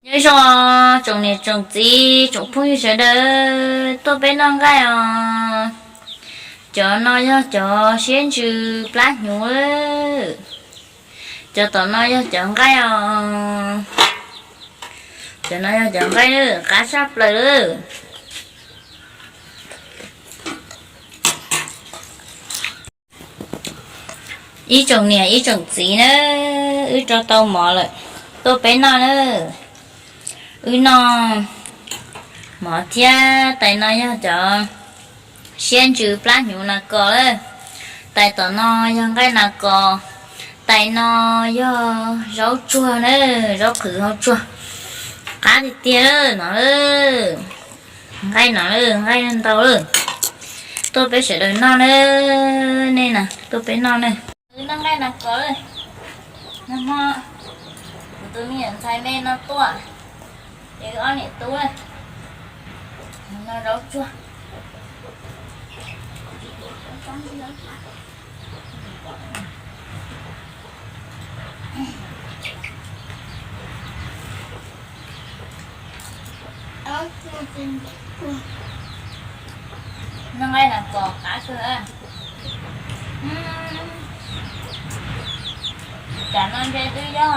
Nyob zoo tsoom niam tsoom txiv tsoom phooj ywg sawv daws, tuaj peb noj nqaij os. Cov no yog cov siab ntsws plab hnyuv lawm. Cov tom no yog cov nqaij os. Cov no yog cov nqaij lawm, qab tshaj plaws lawm. Ib tsoom niam ib tsoom txiv na, wb rau tau mov lawm, tuaj peb noj na. Wb noj mov thiab. Tais no yog cov siab ntsws plab hnyuv nas kos lawm. Tais tom no yog nqaij nas kos. Tais no yog zaub tsuag na, zaub qhwv zaub tsuag. Qab tiag tiag lawm no lawm. Nqaij no lawm, nqaij ntau lawm. Tuaj peb sawv daws noj na, nej na, tuaj peb noj na. Wb noj nqaij nas kos lawm. Nag hmo kuv tus me nyuam ntxhais me no tuaj, ces wb ob niam tub na, no zaub tsuag. Noj nqaij nas kos qab kawg. Cas no ntshe twb yog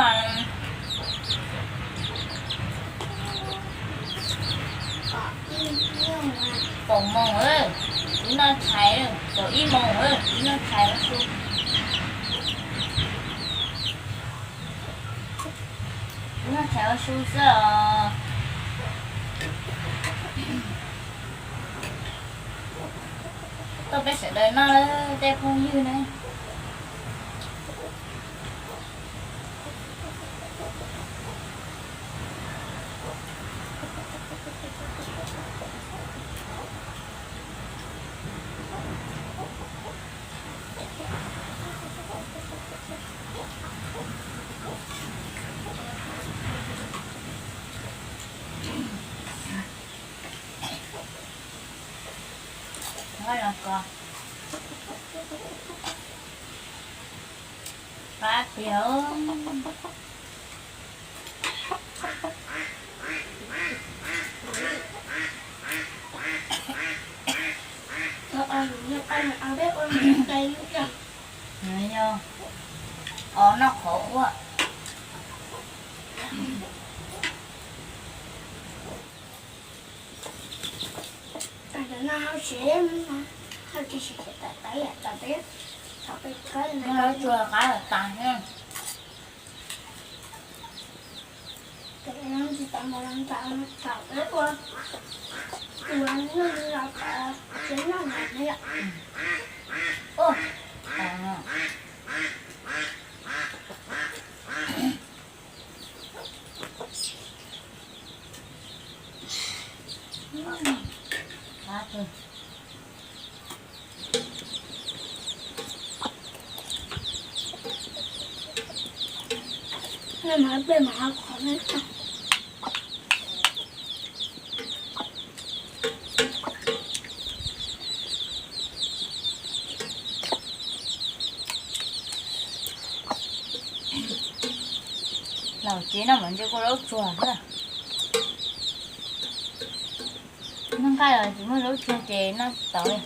kaum moos, wb noj tshais, kaum ib moos, wb noj tshais ua su. Wb noj tshais ua su xwb os. Tuaj peb sawv daws noj lawm tej phooj ywg na. Nqaij los kos qab tiag. Yog o noj qhov ua. Tsuag qab tas. Laus tsev noj mas ntshe kuj zaub tsuag xwb. Noj nqaij los tsis muaj zaub tsuag ces noj tsis tau li.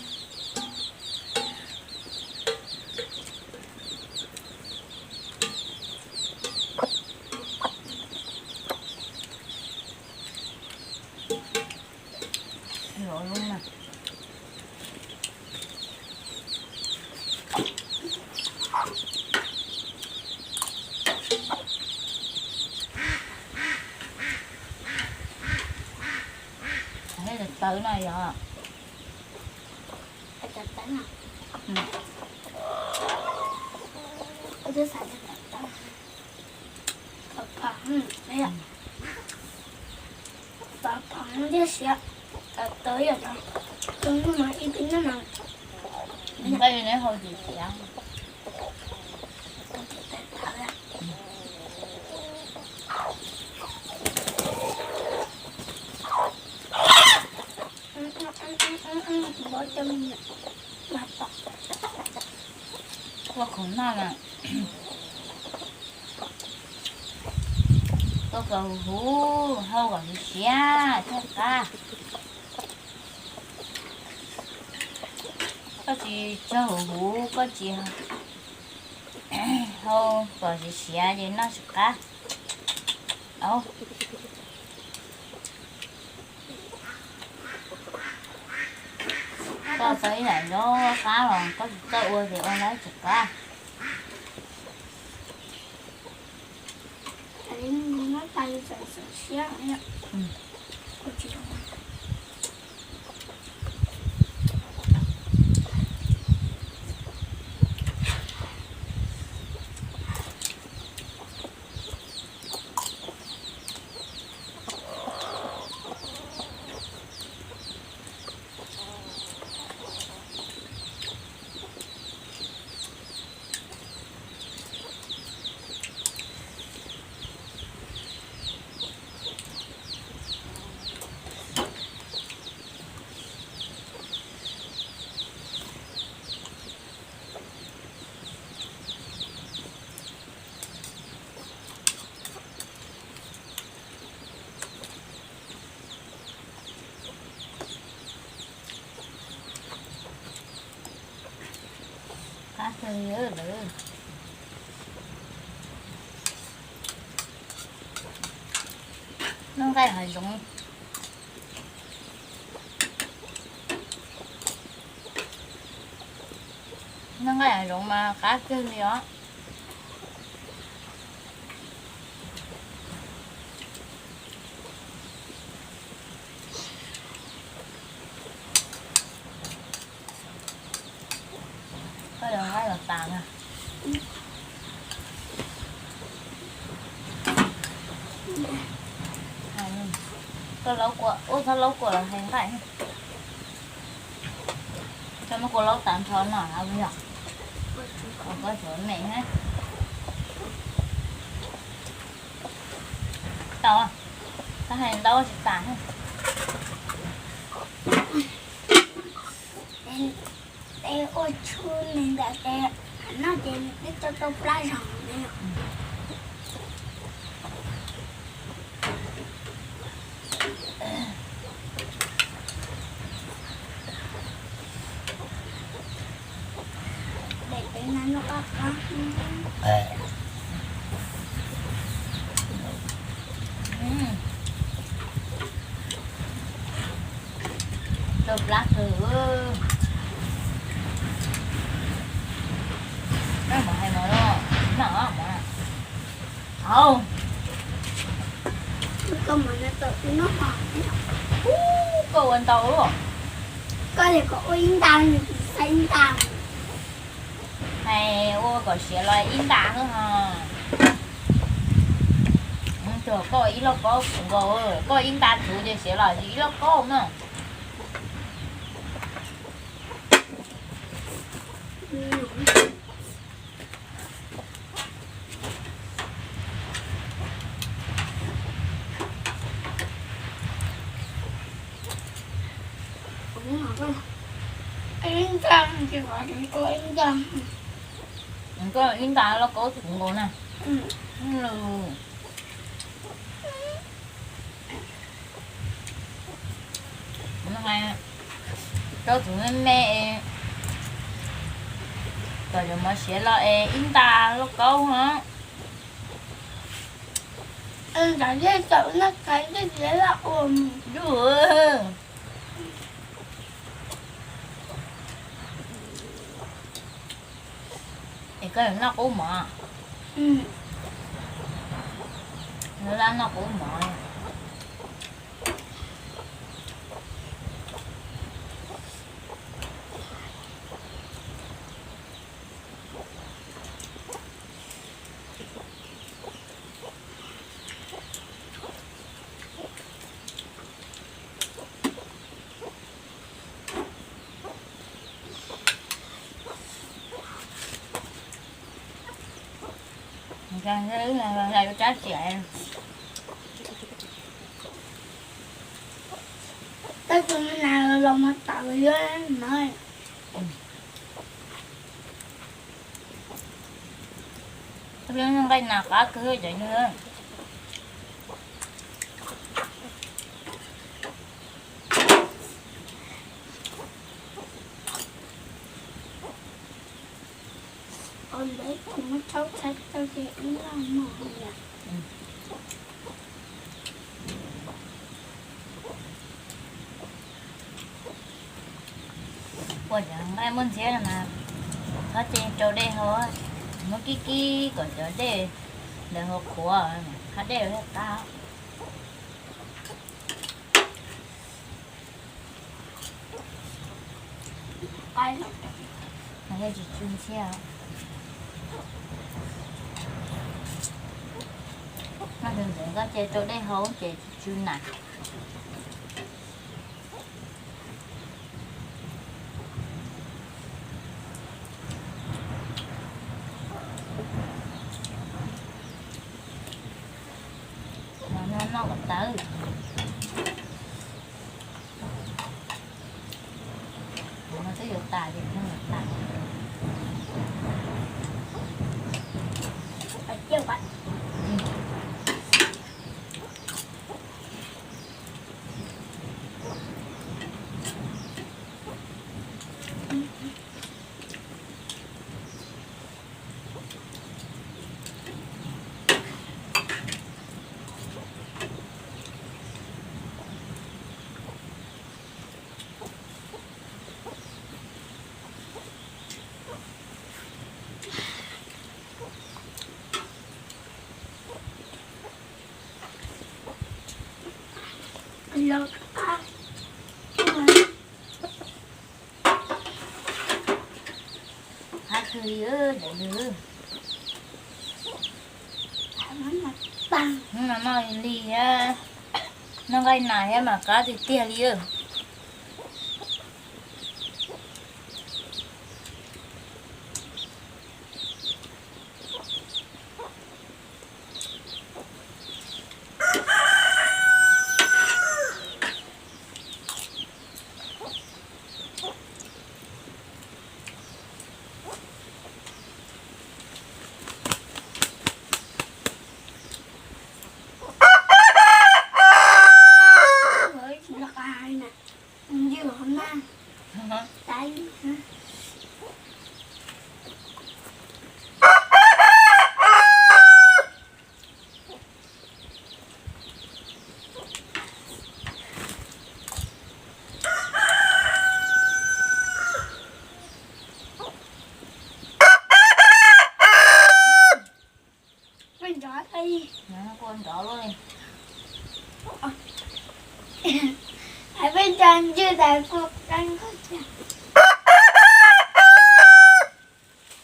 Tawv no yog Nqaij neb hau tsis siav. Ua khoom noj na. Ua Kom huv huv, hau kom siav siav thiaj qab. Koj tsis tsaug huv huv, koj tsis hau kom siav siav ces noj tsis qab. Au, koj tau ib yam nyob qab los koj tsis txawj ua ces ua lawv tsis qab. Qab kawg li lawm. Noj nqaij hav zoov, noj nqaij hav zoov mas qab kawg li os. Koj los nqaij los tas na. Koj laub kua, ub, txhob laub kua los hais nqaij. Koj muab kua laub tas nrho no hab yog? Koj tsuav me na. Tau, koj hais ntau tsis tas. Tes ua tshwj li ntawd ces noj ces nws twb tau tau plab zoo li. Tau plab kawg. Koj mam hais mov los, noj mov. Au, koj ua ntau luaj. Koj tias kom ua ib nta, nws tsis xav ib nta. Hais ua kom siav los ib nta xwb ho. Tsuas koj ib lauj kaub tsuv nkaus, koj ib nta tsuv ces siav los ib lauj kaub na. Koj ib nta lauj kaub tsuv nkaus na. Rau txuv me me, kom cov mov siav los es ib nta lauj kaub ho. Ntshav zeb tawm noj khav ntsej siav laj ua mus. Es koj yuav noj qub mov? Noj qub mov. Tab sis na los mas tawm yuav no. Nqaij nas qab kawg cov yawg. Muab thaub txhab rau ces ib loj mog. Ua cov nqaij muaj ntxhiab no mas, thaub ces rau dej hau, muab kib kib kom cov dej ntawd hau qhuav, hab dej thiaj qab. Tsis tsw ntxhiab. Noj ntawd koj ces rau dej hau ces tsis tsw nam. Noj kom tawv. Kuv no twb yuav tas ces kuv yuav tas. Qab kawg li daim lwg. Hnub no noj li thiab, noj nqaij nas thiab mas qab tiag tiag li. Peb nrov li. Peb nrov li. Hais peb nrov ntswg tas kuv qeeb koj tiag.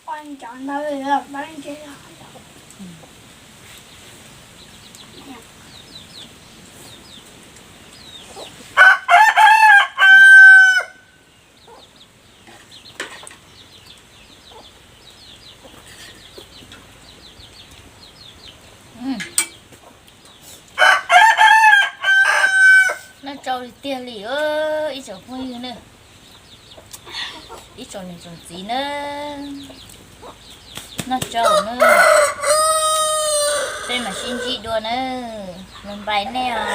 Ua nrov ntau li los peb ntswg los. Noj tsau li tiag li ib tsoom phooj ywg na, ib tsoom niam tsoom txiv na, noj tsau na, peb mam sib ntsib dua na, npaj nej os.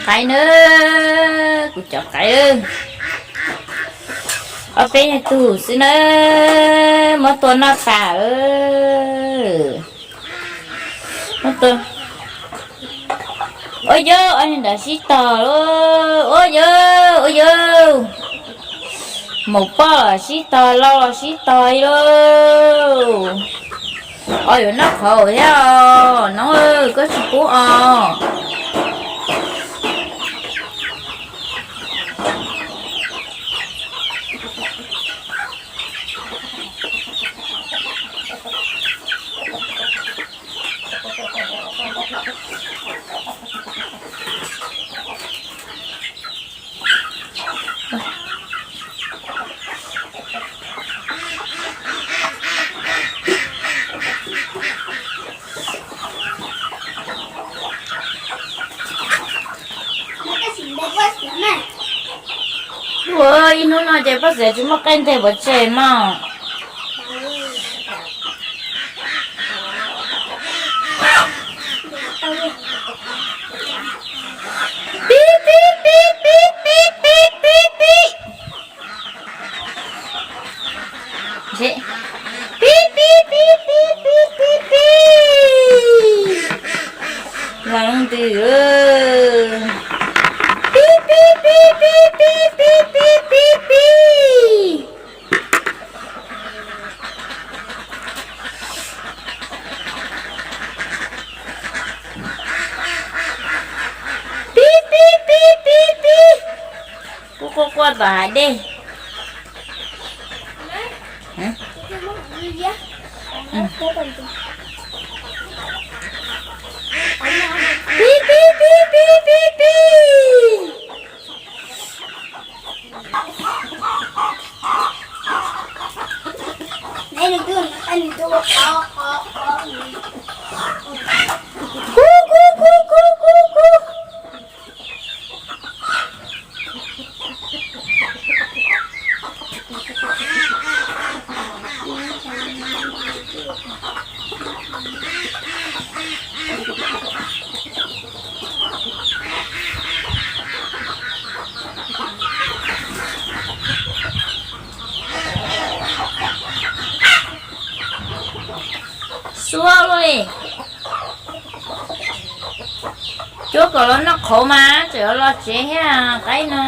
Qaib na, kuv cov qaib, ob peb nyuag tug xwb na, muab tua noj tas. Muab tua. Ua yawg, ob niag ntawd sib tog lauj, ua yawg, ua yawg. Maum poj los sib tog, lau los sib tog lauj. Os, yuav noj qhauv thiab os, Noob, koj tsis pub os. Ua ib hnub no ces Paj Xiav tsis muaj qaij nteg pov tseg mog. Vam hav dej. Pib pib pib pib pib pib. Kub kub kub kub kub kub. Xua li. Cuab kom los noj qhauv mas tseem yuav los tsev thiab qaib no.